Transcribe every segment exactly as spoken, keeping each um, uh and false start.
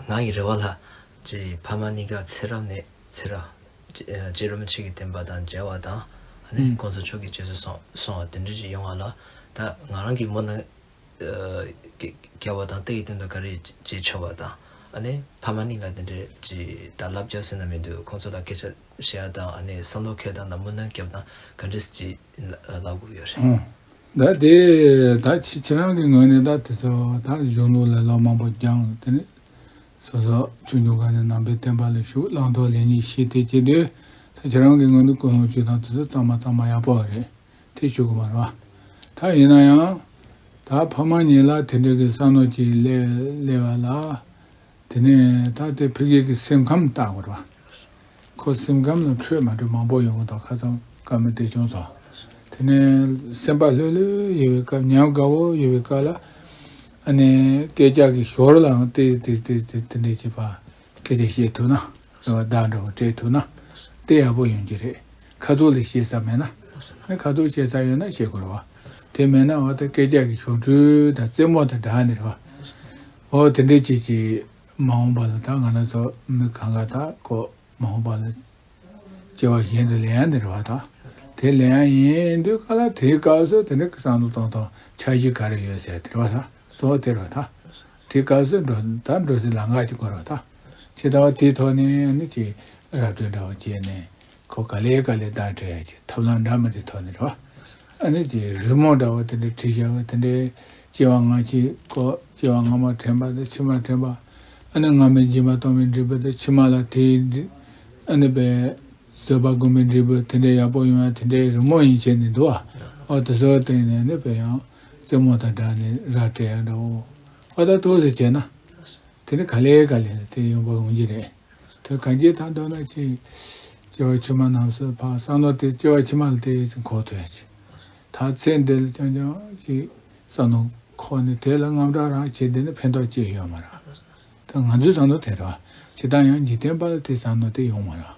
ང་ཡི་རེ་བ་ལ་ཅིག་ཕ་མ་གཉིས་ཀ་ཚེ་རབས་ནས་ཚེ་རབས་ཅིག་ཨ་ཅིག་རིན་པོ་ཆེ་གི་བསྟན་པ་དང་མཇལ་བ་དང་ཨ་ནི་ཨུམ། གོང་ས་མཆོག་གི་རྗེས་སུ་སོང་སོང་བ་དེ་འདྲ་ཅིག་ཡོང་བ་ལ་ད་ང་རང་གི་མུ་ནས་ཨ་སྐྱེ་སྐྱེ་བ་དང་དེ་ཡི་སྟེང་དུ་ག་རེ་བྱེད་ཆོག་པ་དང་ཨ་ནི་ཕ་མ་གཉིས་ལ་དེ་འདྲ་ཅིག་ད་བསླབ་བྱ་ཟེར་ན་མི་འདུག་ཁོང་ཚོ་ལ་སྐད་ཆ་བཤད་ཡ་དང་ཨ་ནི་བསམ་བློ་འཁྱེར་སྟངས་དང་མུ་ནས་སྐྱབས་སྟངས་ག་འདྲ་ཅིག་ལབ་དགོས་ཡོད་རེད། ཨང་། ད་དེ་ད་ཁྱེད་ཁྱེད་རང་གི་ངོས་ནས་ད་དེ་ཚོ་ད་གཞུང་ལུགས་ལ་ལོ་མང་པོ་སྦྱངས་དེ་ནས་སོ་སོ་ཆུང་ཆུང་སྒང་ནས་ནང་པའི་བསྟན་པ་ལ་ཞུགས་བླང་དོར་ལེགས་ཉེས་ཤེས་དེ་བྱེད་དུས་ད་ཁྱེད་རང་གི་ངོས་ནས་ཀུན་སློང་བཅོས་སྟངས་དེ་ཚོ་གཙང་མ་གཙང་མ་ཡག་པོ་རེད། དེ་ཞུ་གི་མ་རེད་བ། ད་ཡིན་ན་ཡང་ད་ཕ་མ་གཉིས་ལ་དེ་འདྲ་གི་བསམ་བློ་ཅིག་སླེབས་སླེབས་པ་ལ། དེ་ནས་ད་དེ་ཕ་གི་གི་སེམས་ཁམས་བལྟ་དགོས་རེད་བ། ཁོ་སེམས་ཁམས་ལ་འཕྲོད་མ་འཕྲོད་མང་པོ་ཡོང་གི་འདུག་ཁ་སང་བཀའ་མོལ་དེ་བྱུང་སོང་། དེ་ནས་སེམས་པ་ལྷོད་ལྷོད་ཡོད་པའི་སྐབས་ཉམས་དགའ་བོ་ཡོད་པའི་སྐབས་ལ་ཨ་ནི་སྐད་ཆ་གི་ཞོར་ལའང་དེ་དེ་དེ་དེ་དེ་འདྲས་བྱེད་པ་སྐད་ཆ་བཤད་ཐུབ་ན་རེད་བ། བརྡ་འདྲ་བོ་སྤྲད་ཐུབ་ན་དེ་ཡག་པོ་ཡོང་གི་རེད། ཁ་ཐུག་ལ་བཤད་ས་མེད་ན་ཨ་ཁ་ཐུག་བཤད་ས་ཡོད་ན་བཤད་དགོས་རེད་བ། དེ་མེད་ན་འོ་ད་སྐད་ཆ་གི་ཞོར་འཕྲོས་དང་རྩེད་མོ་དང་འདྲ་ནི་རེད་བ། འོ་དེ་འདྲས་བྱེད་ཀྱི། མ་འོངས་པ་ལ་ད་ང་རང་ཚོ་མི་གང་ག་ད་ཁོ་མ་འོངས་པ་ལ་སྐྱེ་བ་གཞན་དུ་ལེན་ཡ་ནི་རེད་བ་ད། དེ་ལེན་ཡ་ཡིན་དུས་ག་ལ་དེའི་སྐབས་སུ་དེ་འདྲ་བསམ་བློ་གཏོང་སྟངས་འཆར་གཞི་ག་རེ་ཡོད་ཟེར་དེ་རེད་བ་ད། གཙོ་བོ་དེ་རེད་བ་ད། དེའི་སྐབས་སུ་འགྲོ་ད་འགྲོ་སའི་ལམ་ཁ་ཅིག་དགོས་རེད་བ་ད། ཇི་ལྟ་བ་དེའི་ཐོག་ནས་ནི་ཅིག་ར་སྤྲོད་འདྲ་བོ་བྱས་ནས་ཁོ་ག་ལེ་ག་ལེ་བརྡ་སྤྲད་ཡ་ཅིག་ཐབས་ལམ་འདྲ་མི་འདྲ་ཐོག་ནས་རེད་བ། ཨ་ནི་ཅིག་རི་མོ་འདྲ་བོ་དེ་འདྲ་བྲིས་བཞག་པ་དེ་འདྲའི་སྐྱེ་བ་སྔ་ཕྱི་སྐོར་སྐྱེ་བ་སྔ་མ་དྲན་པ་དང་ཕྱི་མ་དྲན་པ། ཨ་ནི་སྔ་མའི་རྗེས་མ་སྟོང་པའི་འབྲས་བུ་དང་ཕྱི་མ་ལ་དེའི་འབྲས་ཨ་ནི་པའི་བཟོད་པ་སྒོམ་པའི་འབྲས་བུ་དེ་འདྲའི་ཡག་པོ་ཡོང་ཡ་དེ་འདྲའི་རི་མོ་ཡིན་བྱས་ནས་འདུག་ཨ། ཨོ་དེ་ཚོའི་སྟེང་ནས་ནི་པའི་ཡང་རྩེད་མོ་དང་སྦྲགས་ནས་ར་སྤྲད་ཡ་འདྲ་བོ། ཨོ་ད་ཏོག་ཙམ་བྱས་ན་དེ་ནི་ག་ལེ་ག་ལེ་ལ་དེ་ཡོང་བ་ཡོང་གི་རེད། དེ་གང་ཅི་ད་མདོར་ན་ཅིག་སྐྱེ་བ་ཕྱི་མ་རྣམས་སུ་ཕར་བསམ་བློ་དེ་སྐྱེ་བ་ཕྱི་མ་ལ་དེ་ཡོད་ཚད་འཁོར་ཐུབ་ཡ་ཅིག་ད་ཚེ་འདི་ལ་རྐྱང་རྐྱང་ཅིག་བསམ་བློ་འཁོར་ནས་དེ་ལ་དངངས་སྐྲག་རང་བྱེད་དེ་ནི་ཕན་ཐོགས་ཅི་ཡོད་མ་རེད། ད་ང་ཚོའི་བསམ་བློ་དེ་རེད་བ། ཇི་ལྟར་ཡང་འཇིག་རྟེན་པ་ལ་དེ་བསམ་བློ་དེ་ཡོང་མ་རེད་བ།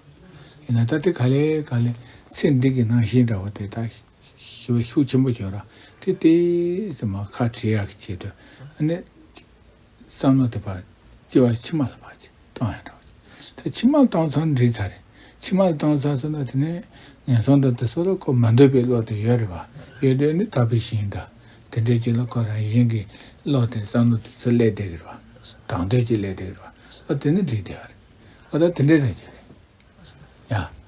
ཡིན་ན་ད་དེ་ག་ལེ་ག་ལེ་ཚེ་འདི་གི་ནང་བཞིན་འདྲ་བོ་དེ་ད་ཞེ་པོ་ཤུགས་ཆེན་པོ་ཡོད་ར། དེ་ཏོག་ཙམ་མར་ཁ་བྲལ་ཡག་གི་ཆེད་དུ་ཨ་ནི་བསམ་བློ་དེ་ཕར་སྐྱེ་བ་ཕྱི་མ་ལ་ཕར་ཅིག་བཏང་ཡ་འདྲ་བ་ཅིག་ད་ཕྱི་མ་ལ་བཏང་ཚར་འགྲིག་ཚར་རེད། ཕྱི་མ་ལ་བཏང་ཚར་སོང་ན་དེ་ནས་ངན་སོང་དང་དེ་ཚོ་ལ་ཁོ་མ་འདོད་པའི་བློ་དེ་ཡོད་རེད་བ། ཡོད་དུས་ནི་དག་པའི་ཞིང་དང་དེ་འདྲའི་ཅིག་ལ་ཁོ་རང་བཞིན་གྱི་བློ་དེ་བསམ་བློ་དེ་ཚོ་སླེབས་བསྡད་ཀྱི་རེད་བ། དང་དོད་ཅིག་སླེབས་བསྡད་ཀྱི་རེད་བ། ཨ་དེ་ནི་འགྲིག་བསྡད་པ་རེད། ཨ་ད་དེ་འདྲའི་རེད་ཅེས་རེད། ཡ།